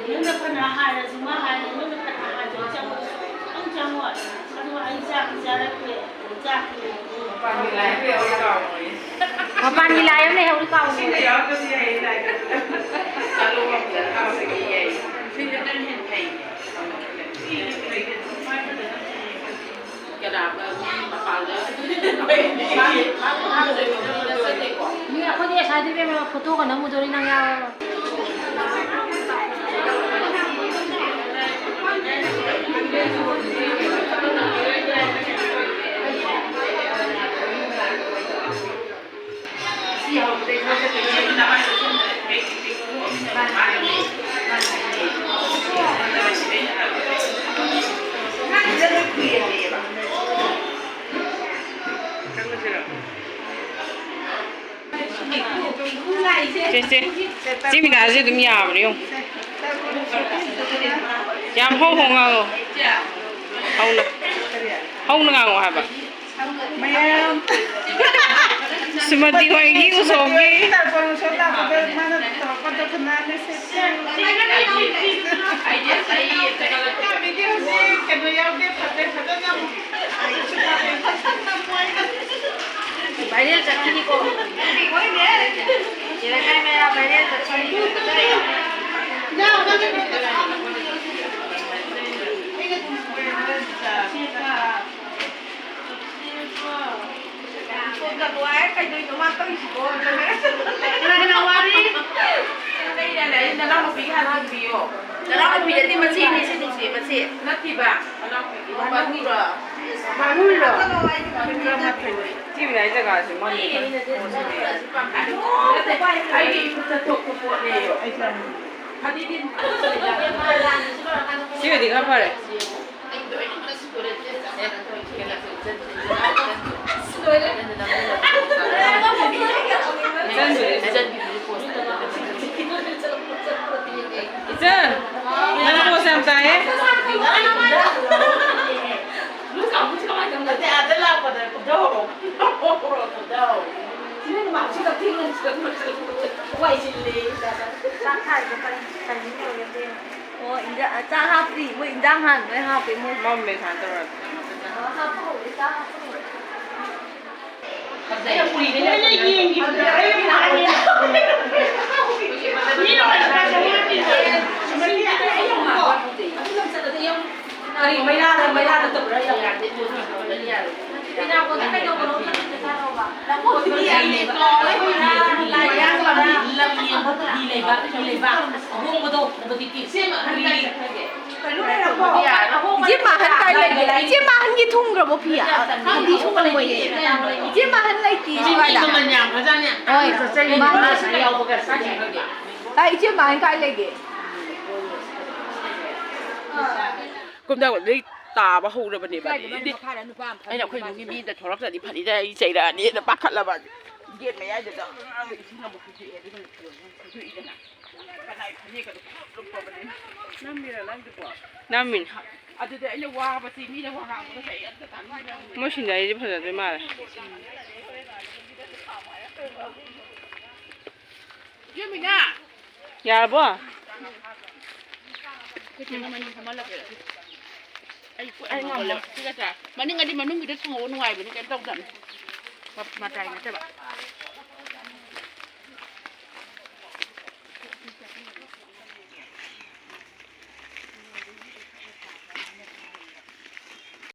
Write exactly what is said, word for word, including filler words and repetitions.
ꯅꯪꯅ ꯐꯅ ꯍꯥꯏꯔꯁꯨ, ꯃꯥ ꯍꯥꯏꯔꯦ, ꯅꯪꯅ ꯐꯅ ꯍꯥꯏꯔꯁꯨ, ꯆꯪꯉꯣ, ꯆꯪꯉꯣ꯫ ꯑꯗꯨꯒ ꯑꯩ ꯆꯥꯛ ꯆꯥꯔꯛꯇ꯭ꯔꯦ, ꯆꯥꯛ ꯃꯄꯥꯟꯒꯤ ꯂꯥꯏ ꯑꯃ ꯂꯩꯍꯧꯔꯤ, ꯀꯥꯎꯔꯦ꯫ ꯁꯤꯅ ꯌꯥꯎꯗ꯭ꯔꯁꯨ ꯌꯥꯏꯌꯦ, ꯂꯥꯏ ꯀꯠꯄꯗ꯫ ꯆꯥꯂꯣ ꯑꯃ ꯐꯖꯅ ꯍꯥꯞꯄꯒꯤ ꯌꯥꯏꯌꯦ꯫ ꯁꯤꯅ ꯅꯪ ꯍꯦꯟꯅ ꯐꯩ꯫ ꯁꯤ ꯍꯦꯟꯅ ꯐꯩ꯫ ꯀꯅꯥ ꯃꯤ ꯃꯄꯥꯟꯗ ꯃꯤ ꯑꯩꯈꯣꯏꯗꯤ ꯑꯁꯥꯏꯗ ꯏꯕꯦꯝꯃ ꯐꯣꯇꯣꯒ ꯅꯝꯃꯨꯗꯣꯔꯤ ꯅꯪ ꯌꯥꯎꯔꯒ꯫ ꯆꯦ, ꯆꯦ, ꯆꯦ ꯃꯤꯅꯥꯁꯦ ꯑꯗꯨꯝ ꯌꯥꯕ꯭ꯔꯥ ꯌꯦꯡꯉꯨ꯫ ꯌꯥꯝ ꯍꯧ ꯍꯧ ꯉꯥꯡꯉꯣ꯫ ꯍꯧꯅ, ꯍꯧꯅ ꯉꯥꯡꯉꯣ ꯍꯥꯏꯕ꯫ ꯃꯌꯥꯝ ꯁꯨꯃꯇꯤ ꯍꯣꯏꯒꯤ ꯎꯁꯣꯞꯀꯤ꯫ ꯇꯥꯔꯄꯣꯟ ꯎꯁꯣꯞ ꯂꯥꯛꯄꯗ ꯃꯥꯅ ꯇꯧꯔꯛꯄꯗꯣ ꯀꯅꯥꯅ ꯁꯦꯠꯆꯩ? ꯃꯤꯗꯤ ꯍꯧꯖꯤꯛ ꯀꯩꯅꯣ ꯌꯥꯎꯗꯦ, ꯐꯖꯩ, ꯐꯖꯅ ꯑꯃꯨꯛ ꯚꯥꯏꯔꯦꯜ ꯆꯠꯈꯤꯅꯤꯀꯣ꯫ ꯆꯦ ꯂꯩꯀꯥꯏ ꯃꯌꯥ ꯚꯥꯏꯔꯦꯜ ꯆꯠꯈꯤꯅꯤ꯫ ꯀꯅꯥ ꯀꯅꯥ ꯋꯥꯔꯤ? ꯑꯩꯅꯅꯦ, ꯑꯩ ꯅꯅꯥꯎꯅꯨꯄꯤꯒꯤ ꯍꯥꯟꯅ ꯍꯪꯕꯤꯌꯣ꯫ ꯅꯅꯥꯎꯅꯨꯄꯤꯗꯗꯤ ꯃꯆꯦꯅꯦ ꯁꯤꯅꯤꯁꯦ, ꯃꯆꯦ꯫ ꯅꯠꯇꯦꯕ, ꯃꯅꯥꯎꯅꯨꯄꯤꯗꯤ ꯃꯔꯨꯔꯣ? ꯃꯔꯨꯔꯣ? ꯁꯤ ꯃꯌꯥꯏ ꯖꯒꯥꯁꯦ ꯃꯝꯃꯦ꯫ ꯑꯩꯒꯤ ꯏꯈꯨꯠꯇ ꯊꯣꯛꯄ ꯄꯣꯠꯅꯦꯌꯣ꯫ ꯐꯗꯤꯗꯤ ꯁꯤꯒꯗꯤ ꯈꯔ ꯐꯔꯦ꯫ ꯏꯆꯟ, ꯅꯪ ꯄꯣꯁ ꯌꯥꯝ ꯇꯥꯏꯌꯦ꯫ ꯅꯠꯇꯦ, ꯑꯥꯗ ꯂꯥꯛꯄꯗ ꯐꯨꯗꯧ꯫ ꯐꯨꯗꯧ꯫ ꯋꯥꯏ ꯆꯤꯜꯂꯦ꯫ ꯆꯥꯛ ꯊꯥꯏꯗꯣ ꯀꯔꯤ ꯇꯥꯏꯃꯤꯡ ꯑꯣꯏꯒꯦ? ꯑꯣ, ꯏꯟꯖꯥꯡ, ꯆꯥꯛ ꯍꯥꯞꯇ꯭ꯔꯤ꯫ ꯃꯣꯏ ꯏꯟꯖꯥꯡ ꯍꯥꯟꯅ ꯂꯣꯏ ꯍꯥꯞꯄꯦ ꯃꯣꯏ꯫ ꯃꯝꯃꯦ ꯁꯨꯃꯥꯏꯅ ꯇꯧꯔꯒ꯫ ꯆꯥꯛ ꯍꯥꯞꯄ ꯍꯧꯔꯦ, ꯆꯥꯛ ꯍꯥꯞꯄ ꯍꯧꯔꯦ꯫ ꯀꯔꯤ ꯃꯩꯔꯥꯗ, ꯃꯩꯔꯥ ꯅꯠꯇꯕ꯭ꯔꯥ? ꯌꯥꯗꯦ꯫ ꯄꯤꯅꯥꯀꯣꯟꯗ ꯀꯩꯗꯧꯕꯅꯣ? ꯂꯝ ꯌꯦꯡꯕ ꯐꯤ ꯂꯩꯕ, ꯐꯤ ꯂꯩꯕ ꯑꯍꯣꯡꯕꯗꯣ, ꯍꯧꯖꯤꯛꯇꯤ ꯁꯦꯝꯕ ꯍꯟ ꯀꯥꯏ ꯆꯠꯈ꯭ꯔꯒꯦ? ꯏꯆꯦ ꯃꯥꯍꯟ ꯀꯥꯏ ꯂꯩꯒꯦ? ꯏꯆꯦ ꯃꯥꯍꯟꯒꯤ ꯊꯨꯡꯈ꯭ꯔꯕꯣ ꯐꯤ? ꯑ, ꯐꯤ ꯊꯨꯡꯉꯝꯃꯣꯏꯌꯦ꯫ ꯏꯆꯦ ꯃꯥꯍꯟ ꯂꯩꯇꯦ ꯁ꯭ꯋꯥꯏꯗ꯫ ꯃꯃꯜ ꯌꯥꯝ ꯐꯖꯥꯠꯅꯤ꯫ ꯍꯣꯏ꯫ ꯃꯥꯍꯟ ꯌꯥꯎꯕꯒ ꯆꯠꯈ꯭ꯔꯒꯦ꯫ ꯀꯥꯏ ꯏꯆꯦ ꯃꯥꯍꯟ ꯀꯥꯏ ꯂꯩꯒꯦ? ꯀꯨꯝꯗꯥ ꯂꯣꯏ ꯇꯥꯕ ꯍꯧꯔꯕꯅꯦꯕ꯫ ꯑꯗꯩꯗꯤ ꯑꯩꯅ ꯑꯩꯈꯣꯏ ꯏꯃꯨꯡꯒꯤ ꯃꯤ ꯑꯝꯇ ꯊꯣꯛꯂꯛꯇ꯭ꯔꯗꯤ ꯐꯅꯤꯗ ꯑꯩ ꯆꯩꯔꯛꯑꯅꯤꯅ ꯄꯥꯈꯠꯂꯕ꯫ ꯒꯦꯠ ꯃꯌꯥꯏꯗꯨꯗ ꯏꯁꯤꯡ ꯑꯃꯨꯛ ꯄꯤꯊꯛꯑꯦ, ꯑꯗꯨꯒ ꯐꯤꯔꯣꯜ ꯑꯃꯨꯛ ꯁꯨꯗꯣꯛꯏꯗꯅ꯫ ꯀꯅꯥꯏ ꯐꯅꯦꯛꯀꯗꯣ ꯄꯨꯂꯞ ꯂꯨꯞꯄꯕꯅꯦ꯫ ꯅꯝꯃꯤꯔꯣ ꯅꯪꯒꯤꯕꯣ? ꯅꯝꯃꯤꯅꯦ꯫ ꯑꯗꯨꯗꯤ ꯑꯩꯅ ꯋꯥꯕꯁꯤ ꯃꯤꯅ ꯋꯥ ꯉꯥꯡꯕꯗ ꯑꯩ ꯑꯝꯇ ꯇꯥꯅꯤꯡꯗ꯭ꯔꯕꯅꯦ꯫ ꯃꯣꯏ ꯁꯤꯟꯅꯔꯤꯁꯦ ꯐꯖꯗꯣꯏ ꯃꯥꯜꯂꯦ꯫ ꯏꯆꯦ ꯃꯤꯅꯥ! ꯌꯥꯔꯕꯣ? ꯑꯩ ꯄꯣꯠ ꯌꯥꯝ ꯃꯥꯡꯒꯜꯂꯦꯕ꯫ ꯁꯤꯒ ꯆꯥ-, ꯃꯅꯤꯡ ꯑꯗꯤ ꯃꯅꯨꯡꯒꯤꯗ ꯊꯝꯃꯛꯑꯣ, ꯅꯨꯡꯉꯥꯏꯕꯅꯤ, ꯀꯩꯝ ꯇꯧꯗꯕꯅꯤ꯫ ꯃ-, ꯃꯇꯥꯏ ꯅꯠꯇꯕ꯫